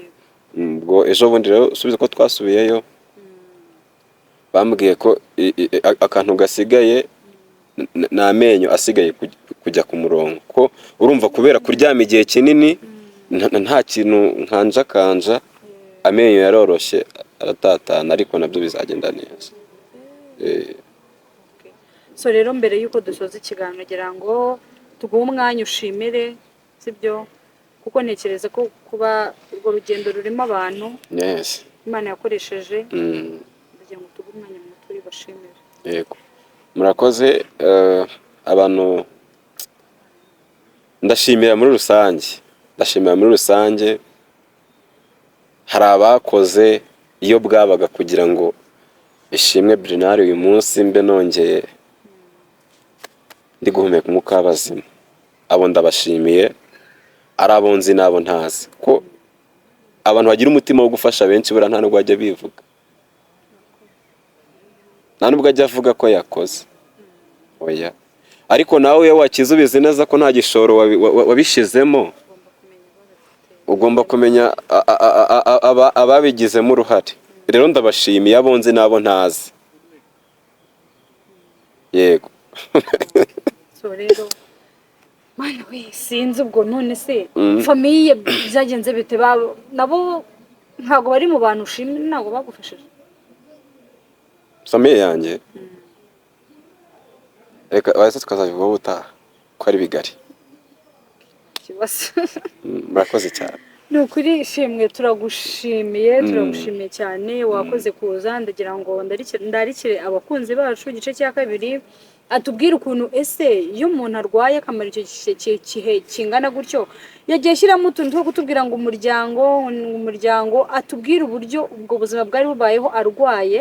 Ubwo ejo bundi rero usubize ko twasubiyeyo, bambwiye ko akantu gasigaye ni amenyo asigaye kujya ku murongo, ko urumva kubera kuryama igihe kinini nta kintu nkanjakanja, amenyo yaroroshye aratatana, ariko nabyo bizagenda neza. So rero, mbere y'uko dusoza ikiganiro, ngira ngo tuguhe umwanya ushimire, sibyo? Kuko ntekereza ko kuba urwo rugendo rurimo abantu Imana yakoresheje, ndagira ngo tuguhe umwanya muto bashimire. Yego, murakoze. Abantu ndashimira muri rusange, ndashimira muri rusange. Hari abakoze iyo bwabaga kugira ngo Ishimwe Bernard uyu munsi mbe nongeye ndi guhumeka umwuka w'abazima. Abo ndabashimiye, ari abo nzi n'abo ntazi, ko abantu bagira umutima wo gufasha benshi buriya nta nubwo bajya bivuga, nta nubwo ajya avuga ko yakoze, oya. Ariko nawe iyo wakize ubizi neza ko nta gishoro wabishizemo, ugomba kumenya ababigizemo uruhare. Rero ndabashimiye, abo nzi n'abo ntazi, yego. So rero, mana we, sinzi ubwo none se famille byagenze bite? Nabo ntabwo bari mu bantu ushimira? Ntabwo bagufashije? Famille yanjye, reka bahise tukazabivugaho ubutaha ko ari bigari. Ikibazo. Murakoze cyane. Ni ukuri Ishimwe, turagushimiye, turagushimiye cyane, wakoze kuza. Ndagira ngo ndarikire abakunzi bacu igice cya kabiri, atubwire ukuntu ese iyo umuntu arwaye akamara icyo gihe kingana gutyo, yagiye ashyiramo utuntu two kutubwira ngo umuryango, atubwire uburyo ubwo buzima bwari bubayeho arwaye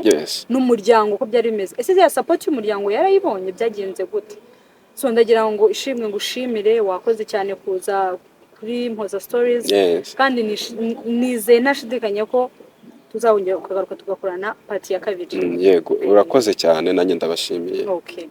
n'umuryango uko byari bimeze. Ese ya support y'umuryango yarayibonye? Byagenze gute? So ndagira ngo Ishimwe ngushimire, wakoze cyane kuza kuri Mpoza Stories. Kandi nizeye ntashidikanya ko tuzongera ukagaruka tugakorana part ya kabiri. Yego, urakoze cyane, nanjye ndabashimiye. Okay.